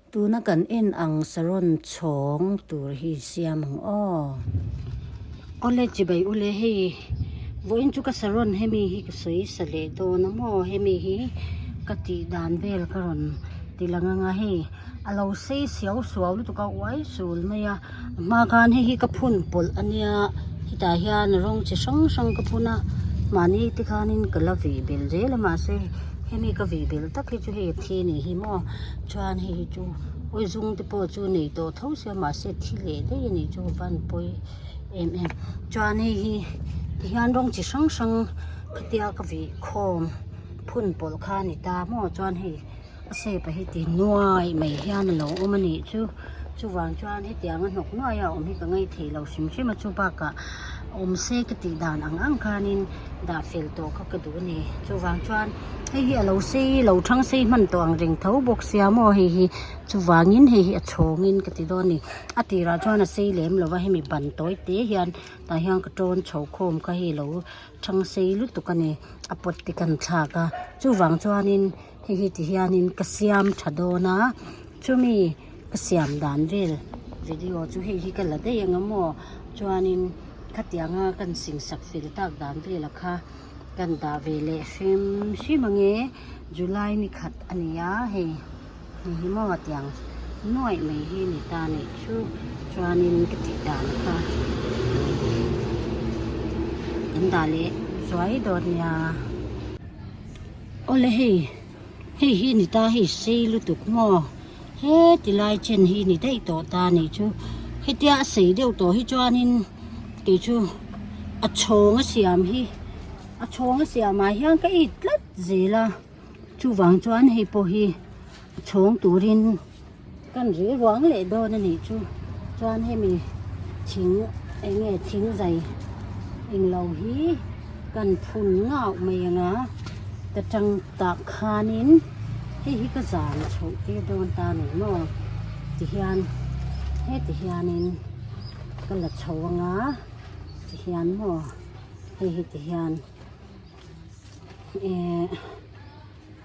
Tuna kan en ang saron chhawng tur hi siam ang aw. Awle chibai ule hei vawiin chu ka saron hemi hi ka sawi sa leh dawn a maw hemi hi ka tih dan vel ka rawn ti lang ang a hei a lo sei siau suau lutuk a uai sul mai a a hma khan hei hi ka phun pawlh a nia hetah hian rawng chi hrang hrang ka phun a mahni te khanin ka la vih belh zel a mahse hemi ka vih belh tak hi chu hei a thi a nih hi maw. Chuan hei hi chu awi zung te pawh chu nei tawh tho sia mahse thi leh daih a nih chu van pawi em em chuan hei hi tihian rawng chi hrang hrang khatia ka vih khawm phun pawlh kha a ni ta maw chuan hei a shape a hi ti nuai mai hian a lo awm a nih chu chuvang chuan hetiang a hnawk nuai a awm hi ka ngaithei lo hrim hrim a chu bakah awm se ka tih dan ang ang khanin dah fel tawh kha ka duh a ni chuvang chuan. Hei hi a lo sei lo thang sei hman tawh ang reng tho bawk sia maw hei hi chuvangin hei hi a chhawngin ka ti dawn a ni a tirah chuan a sei lem lo va hemi ban tawi te hian tah hian ka tawn chho khawm kha hei lo thang sei lutuk a ni a pawt te kan thlak a chuvang chuanin hei hi ti hianin ka siam tha dawn a chumi ka siam dan vel video chu hei hi ka la daih ang a maw chuanin khatianga kan singsak fel tak dan velah kha. Kan dah ve leh hrim hrim ange July ni khat a ni a hei hei hi maw tiang nuaih mai hi ni ta nih chu chuanin ka tih dan kha kan dah leh zuai dawn nia awle hei hei hi ni ta hei sei lutuk maw heti lai chen hi ni daih tawh ta nih chu hetia a sei deuh tawh hi chuanin. Kei chu a chhawng a siam hi a chhawng a siam ah hian ka it tlat zel a chuvang chuan hei pawh hi a chhawng turin kan rih ruang leh dawn a nih chu chuan hemi thing eng nge thing zai englo hi kan phun ngauh mai ang a ta tang tah khanin hei hi ka zan chhoh tir dawn ta a ni maw tihian heti hianin. Ka la chho anga tihian maw hei hi tihian eh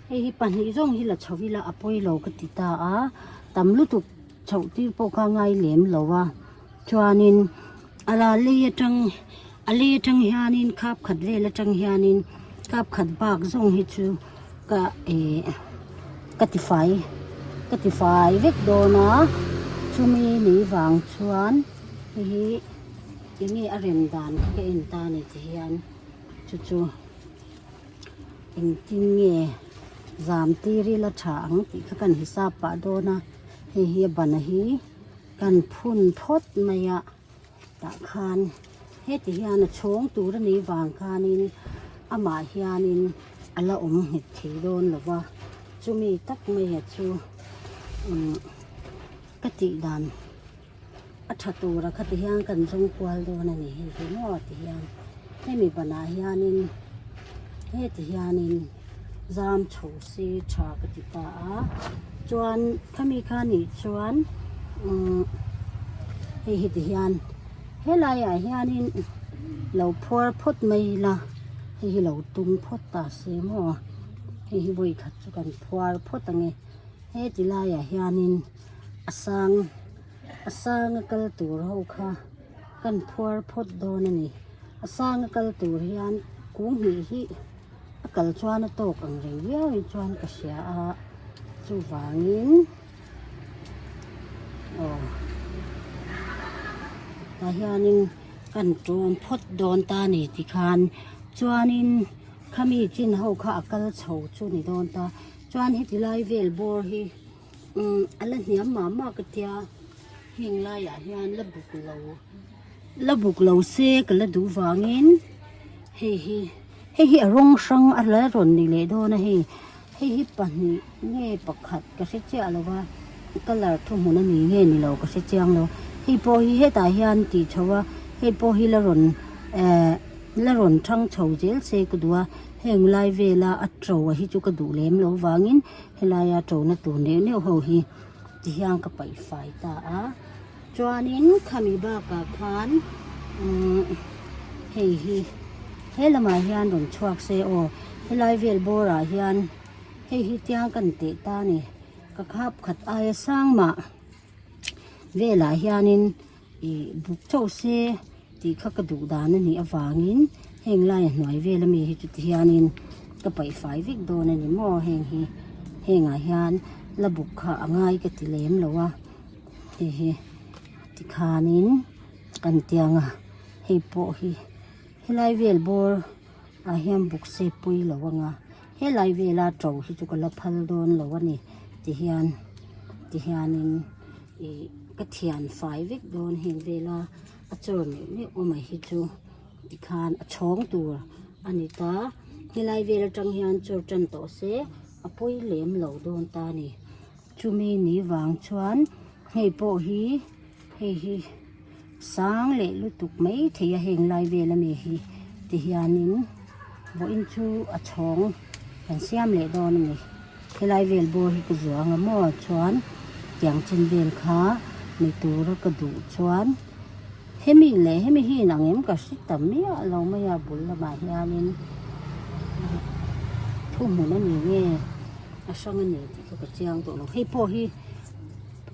hei hi pahnih zawng hi la chho ila a pawi lo ka ti ta a tam lutuk chhoh tir pawh kha ngai lem lo a chuanin a la lei atang a lei atang hianin khap khat vel atang hianin khap khat bak zawng hi chu ka eh ka ti fai ka ti fai vek dawn a chumi ni vang chuan hei hi eng nge a rem dan kha ka en ta a ni ti hian chu chu engtin nge zam tir ila tha ang tih kha kan hisap pah dawn a hei hi a ban hi kan phun phawt mai a. Tah khan heti hian a chhawng tur a nih vang khanin amah hianin a la awm nghet thei dawn lo va chumi tak maia chu umm ka tih dan a tha tura khati hian kan zawng kual dawn a ni hei hi maw ti hian hemi banah hianin heti hianin zam chho se tha ka ti ta a chuan khami kha nih chuan umm hei heti hian helai ah hianin lo phuar phawt mai ila hei hi lo tum phawt ta se maw hei hi vawi khat chu kan phuar phawt ang e heti laiah hianin a sang a sanga kal tur ho kha kan phuar phawt dawn a ni a sanga kal tur hian kung hnih hi. A kal chuan a tawk ang reng viau in chuan ka hria a chuvangin aw tah hianin kan ṭawm phawt dawn ta a ni tikhan chuanin khami chin ho kha a kal chho chu ni dawn ta chuan heti lai vel bawr hi umm a la hniam mah mah ka tia heng laiah hian la buk lo la buk lo se ka la duh vangin hei hi. Hei hi a rawng hrang a la rawn ni leh dawn a hei hei hi pahnih nge pakhat ka hre chiah lo va colour thuhmun a ni nge ni lo ka hre chiang lo hei pawh hi hetah hian tih chho a hei pawh hi la rawn ehh la rawn thang chho zel se ka duh a heng lai vela a to a hi chu ka duh lem loh vangin helaia to na tur neuh neuh ho hi ti hian ka paih fai ta a. Chuanin khami bakah khan umm hei hi he lamah hian rawn chhuak se aw helai vel bawrah hian hei hi tiang kan teh ta a ni. Ka khap khat aia sang mah velah hianin ih buk chauh se tih kha ka duh dan a nih avangin heng laia hnuai vel ami hi chu ti hianin ka paih fai vek dawn a ni maw heng hi hengah hian la buk kha a ngai ka ti lem lo a hei hi tikhanin kan tiang a hei pawh hi helai vel bawr ah hian buk se pui lo ang a helai vela to hi chu ka la phal dawn lo a ni tihian tihianin ih ka thian fai vek dawn heng vela a chaw neuh neuh awm a hi chu tikhan a chhawng tur a ni ta helai vel atang hian chaw tan tawh se a pawi lem lo dawn ta a ni chumi ni vang chuan hei pawh hi hei hi sang leh lutuk mai thei a heng lai vel ami hi ti hianin vawiin chu a chhawng kan siam leh dawn a ni helai vel bawr hi ka zuang a maw chuan tiang chen vel kha ni tura ka duh chuan hemi leh hemi hi inang em ka hre ta miah lo mai a bul lamah hianin thuhmun a ni nge a hrang a ni tih kha ka chiang tawh lo hei pawh hi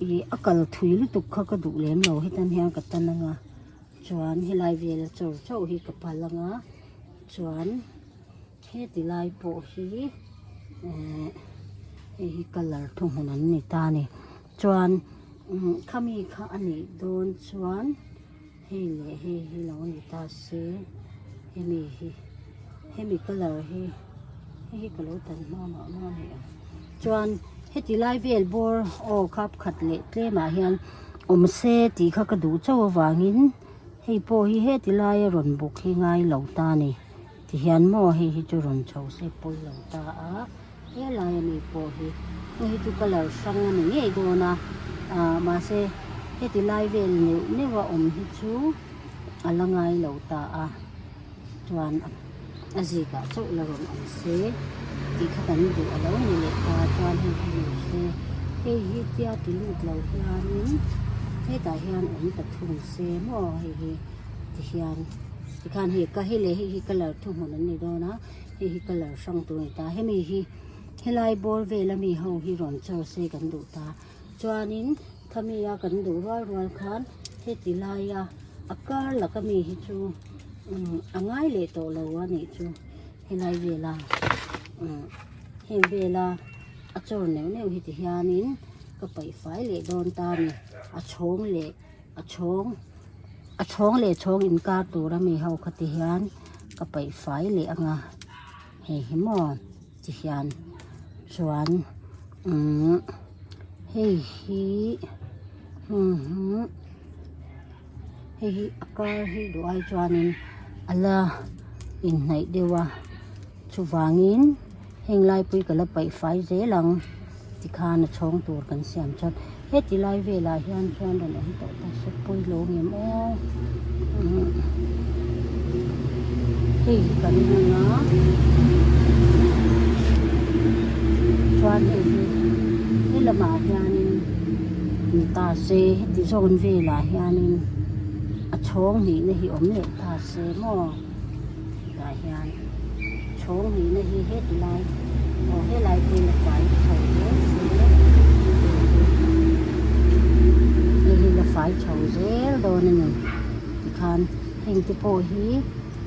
ih a kal thui lutuk kha ka duh lem lo hetan hian ka tan anga chuan helai vel a chawr chauh hi ka pal anga chuan heti lai pawh hi ehh hei hi colour thuhmun an ni ta a ni chuan umm khami kha a nih dawn chuan hei leh hei hi lo ni ta se hemi hi hemi colour hi hei hi ka lo tan hma mah mah a ni ang chuan heti lai vel bawr aw khap khat leh tlemah hian awm se tih kha ka duh chauh avangin hei pawh hi heti laia rawn buk hi ngai lo ta a ni tihian maw hei hi chu rawn chho se pawi lo ta a helai ami pawh hi hei hi chu colour hrang a ni ngei dawn a ah mahse heti lai vel neuh neuh a awm hi chu a la ngai lo ta a chuan a zikah chauh la rawn awm se tih kha kan duh a lo ni leh ta chuan hei hi ni se hei hi tia ti lut lo hianin hetah hian awm ta thung se maw hei hi tihian tikhan hei ka hei leh hei hi colour thuhmun an ni dawn a hei hi colour hrang tur a ni ta hemi hi helai bawr vel ami ho hi rawn chawr se kan duh ta chuanin khami a kan duh rual rual khan heti laia a kar laka mi hi chu umm a ngai leh tawh lo a nih chu helai vela umm heng vela a chawr neuh neuh hi ti hianin ka paih fai leh dawn ta a ni a chhawng leh a chhawng a chhawng leh chhawng inkar tur ami ho kha ti hian ka paih fai leh ang a hei hi maw ti hian chuan umm hei hi umm hei hi a kar hi duh ai chuanin a la inhnaih deuh a chuvangin heng lai pui ka la paih fai zel ang tikhan a chhawng tur kan siam chuan heti lai velah hian chuan rawn awm tawh ta se pawi lo ngem aw umm hei hi kan hmang a chuan hei hi he lamah hianin ni ta se heti zawn velah hianin a chhawng hnihna hi awm leh ta se maw tah hian chhawng hnihna hi heti lai aw helai pawhin a fai chho zel se hei hi la fai chho zel dawn a ni tikhan heng te pawh hi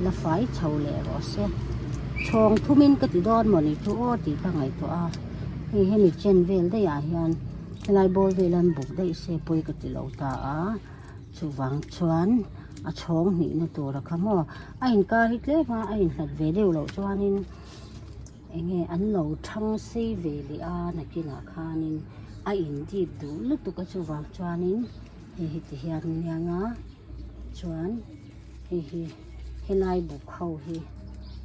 la fai chho leh rawh se chhawng thumin ka ti dawn mawni chu aw tih ka ngaihtuah a hei hemi chen vel daih ah hian helai bawr vel an buk daih se pawi ka ti lo ta a. Chuvang chuan a chhawng hnihna tur a kha maw a inkar hi tlem a a inhlat ve deuh loh chuanin eng nge an lo thang sei ve leh a nakinah khanin a in dip duh lutuk a chuvang chuanin hei hi ti hian a niang a chuan hei hi helai buk ho hi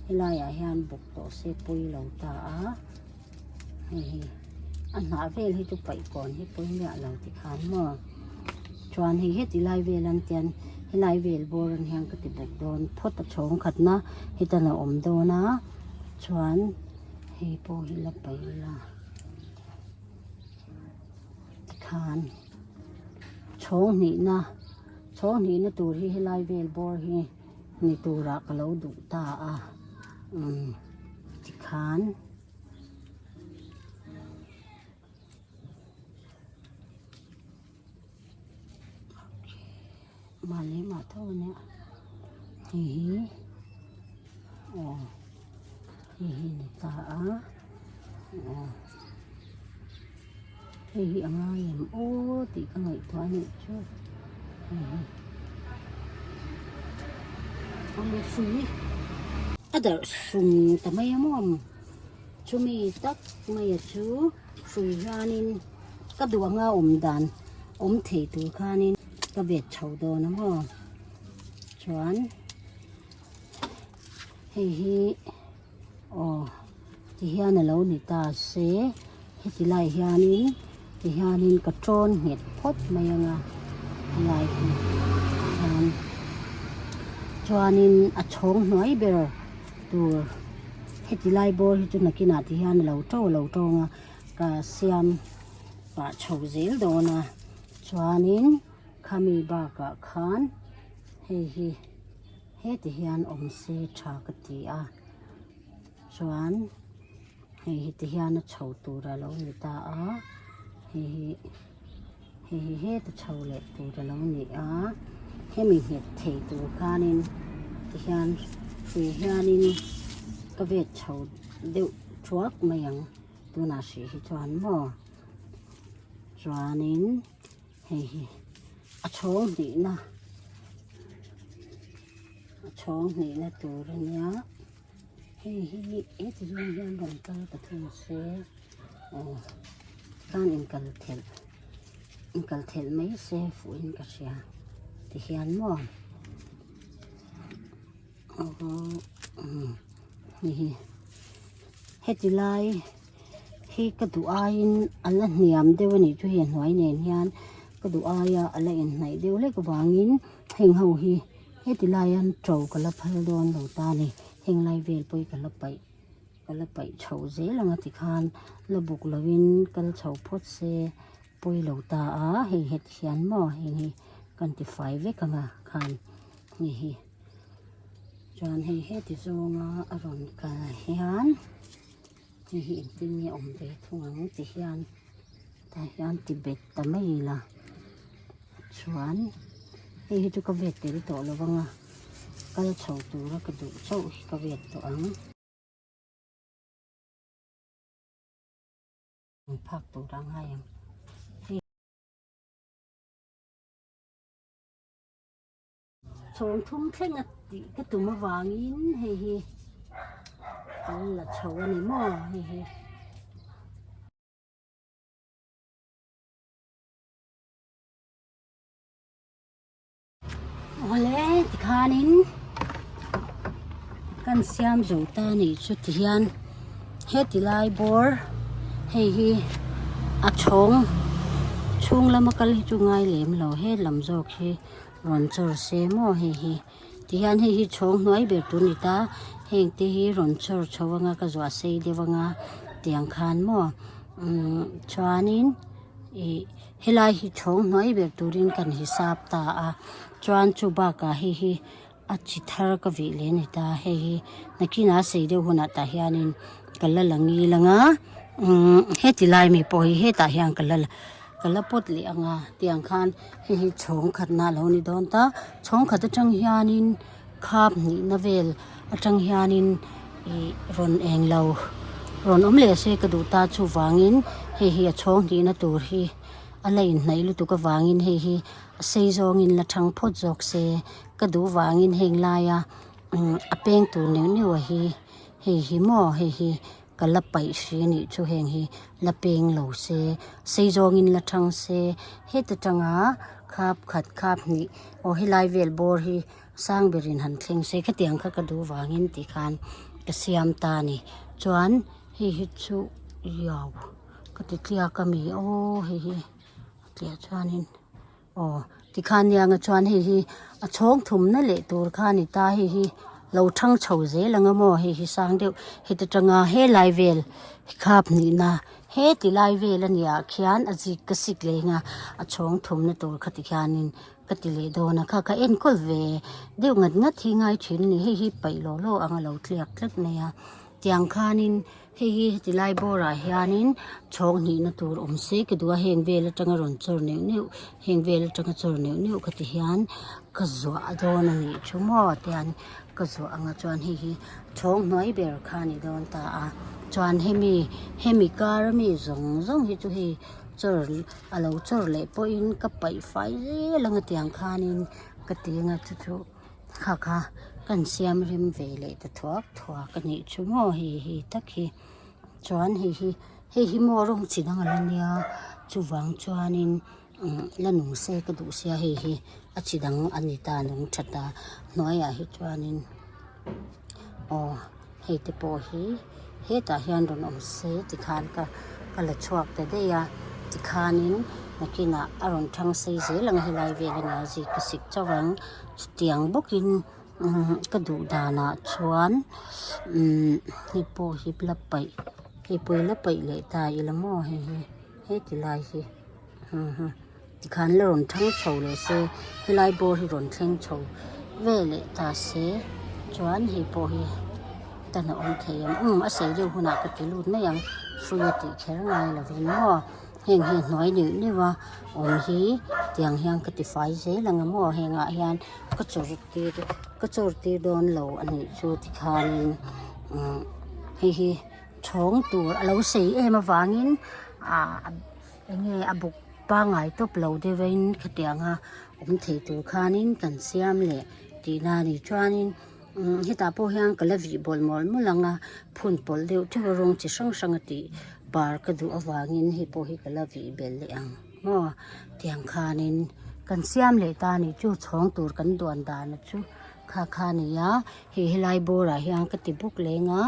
helaiah hian buk tawh se pawi lo ta a hei hi a hnah vel hi chu paih kawn hi pawi miah lo ti khan maw chuan hei heti lai vel an tian helai vel bawr an hian ka ti bawk dawn phawt a chhawng khatna hetan a awm dawn a chuan hei pawh hi la paih ila tikhan chhawng hnihna chhawng hnihna tur hi helai vel bawr hi ni turah ka lo duh ta a umm tikhan. mah leh mah tho a nia hei hi aw hei hi a ni ta a aw hei hi a ngai em aw tih ka ngaihtuah a nih chu hei hi a lu hrui a darh sum ta mai a maw chumi tak mai a chu hrui hianin ka duh anga awm dan awm thei tur khanin ka vet chho dawn a maw chuan hei hi aw ti hian a lo ni ta se heti lai hianin ti hianin ka tawn nghet phawt mai anga helai hi chuan chuanin a chhawng hnuai ber tur heti lai bawr hi chu nakinah ti hian a lo to a lo to ang a ka siam pah chho zel dawn a chuanin khami bakah khan hei hi heti hian awm se tha ka ti a chuan hei hi ti hian a chho tur a lo ni ta a hei hi hei hi heta chho leh tur a lo ni a hemi nghet thei tur khanin ti hian hrui hianin ka vet chho deuh thuak mai ang tunah hrih hi chuan maw chuanin hei hi a chhawng hnihna a chhawng hnihna tur a nia hei hi heti zawng hian rawn kal ta thung se aw khan inkal thelh inkal thelh mai se fuhin ka hria tihian maw aw umm hei hi heti lai hi ka duh aiin a la hniam deuh a nih chu hei a hnuai nen hian ka duh aia a la inhnaih deuh hlek avangin heng ho hi heti laia to ka la phal dawn lo ta a ni heng lai vel pawh hi ka la paih ka la paih chho zel ang a tikhan la buk lovin kal chho phawt se pawi lo ta a hei heti hian maw heng hi kan ti fai vek ang a khan hei hi. Chuan hei heti zawnga a rawn kal hian hei hi engtin nge awm ve thung ang ti hian tah hian ti bet ta mai ila chuan hei hi chu ka vet tel tawh lo vang a kal chho tura ka duh chauh hi ka vet tawh ang. Phak tur a ngai ang. Chhawng thum thleng a tih ka tum avangin hei hi kan la chho a ni maw hei hi. Awle tikhanin kan siam zo ta a nih chu tihian heti lai bawr hei hi a chhawng chhung lama kal hi chu ngai lem lo he lam zawk hi. Rawn chawr se maw hei hi tihian hei hi chhawng hnuai ber tur a ni ta heng te hi rawn chawr chho anga ka zuah sei deuh anga tiang khan maw umm chuanin ih helai hi chhawng hnuai ber turin kan hisap ta a chuan chu bakah hei hi a chi thar ka vih leh a ni ta hei hi nakinah sei deuh hunah tah hianin ka la la ngil anga umm heti lai mi pawh hi hetah hian ka la la. Ka la pawt leh ang a tiang khan hei hi chhawng khatna a lo ni dawn ta chhawng khat atang hianin khap hnihna vel atang hianin ih rawn eng lo rawn awm leh se ka duh ta chuvangin hei hi a chhawng hnihna tur hi a la inhnaih lutuk avangin hei hi a sei zawngin la thang phawt zawk se ka duh vangin heng laia umm a peng tur neuh neuh a hi hei hi maw hei hi. Ka la paih hri a nih chu heng hi la peng lo se sei zawngin la thang se heta tanga khap khat khap hnih aw helai vel bawr hi sang berin han thleng se khatiang kha ka duh vangin tih khan ka siam ta a ni chuan hei hi chu iau ka ti tliak a mi aw hei hi a tliah chuanin. Aw tikhan nianga chuan hei hi a chhawng thumna leh tur kha a ni ta hei hi lo thang chho zel ang a maw hei hi sang deuh heti tanga helai vel khap nihna heti lai vel a nih ah khian a zik ka sik leng a a chhawng thumna tur kha ti khianin ka ti leh dawn a kha kha enkawl ve deuh ngat ngat hi ngai thin a ni hei hi paih law law ang a lo tliak tlat mai a tiang khanin. Hei hi heti lai bawrah hianin chhawng hnihna tur awm se ka duh a heng vel atanga rawn chawr neuh neuh heng vel atanga chawr neuh neuh ka ti hian. Ka zuah dawn a nih chu maw tian ka zuah anga chuan hei hi chhawng hnuai ber kha a ni dawn ta a chuan hemi hemi kar ami zawng zawng hi chu hei chawr a lo chawr leh pawhin ka paih fai zel anga tiang khanin ka ti anga chu chu kha kha kan siam rem ve leh ta thuak thuak a nih chu maw hei hi tak hi chuan hei hi hei hi maw rawng chi dang a la nia chuvang chuanin. Umm la nung se ka duh sia hei hi a chi dang a ni ta nung tha ta hnuaiah hi chuanin aw hei te pawh hi hetah hian rawn awm se tikhan ka ka la chhuak ta daih a tikhanin nakinah a rawn thang sei zel ang a helai vel a nia zik ka sik chauh ang chutiang bawkin umm ka duh danah chuan umm hei pawh hi la paih hei pawh hi la paih leh ta ila maw hei hi heti lai hi. Tikhan la rawn thang chho leh se helai bawr hi rawn thleng chho ve leh ta se chuan hei pawh hi tan a awm thei ang umm a sei deuh hunah ka ti lut mai ang hrui a tih kher ngai lovin maw heng hi a hnuai neuh neuh a awm hi tiang hian ka ti fai zel ang a maw hengah hian ka chawr tir ka chawr tir dawn lo a nih chu tikhanin umm hei hi chhawng tur a lo sei em avangin ah. Enge a buk pangai tawp lo deuh in khatianga awm thei tur khanin kan siam leh tihna a ni. Chuanin umm hetah pawh hian ka la vih bawl mawl mawl ang a, phun pawlh deuh theuh a rawng chi hrang hrang a tih par ka duh avangin hei pawh hi ka la vih belh leh ang maw. Tiang khanin kan siam leh ta a ni chu chhawng tur kan duan dan a chu kha kha a ni a, hei helai bawrah hian ka ti buk leng a.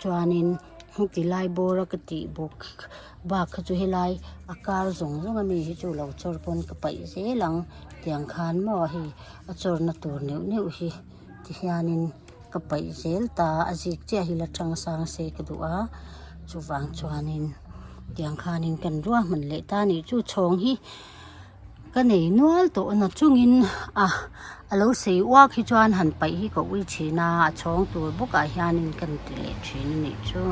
Chuanin heti lai bawr a ka tih bawk bak kha chu helai a kar zawng zawng ami hi chu lo chawr pawn ka paih zel ang tiang khan maw hei a chawrna tur neuh neuh hi ti hianin ka paih zel ta a zik chiah hi la tang sang se ka duh a chuvang chuanin tiang khanin kan ruahman leh ta a nih chu chhawng hi. Ka nei nual tawh na chungin a a lo sei uak hi chuan han paih hi ka ui thin a a chhawng tur bawkah hianin kan ti leh thin a nih chu.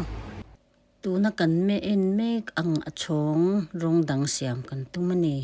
Tuna kan me en mek ang a chhawng rawng dang siam kan tum a ni.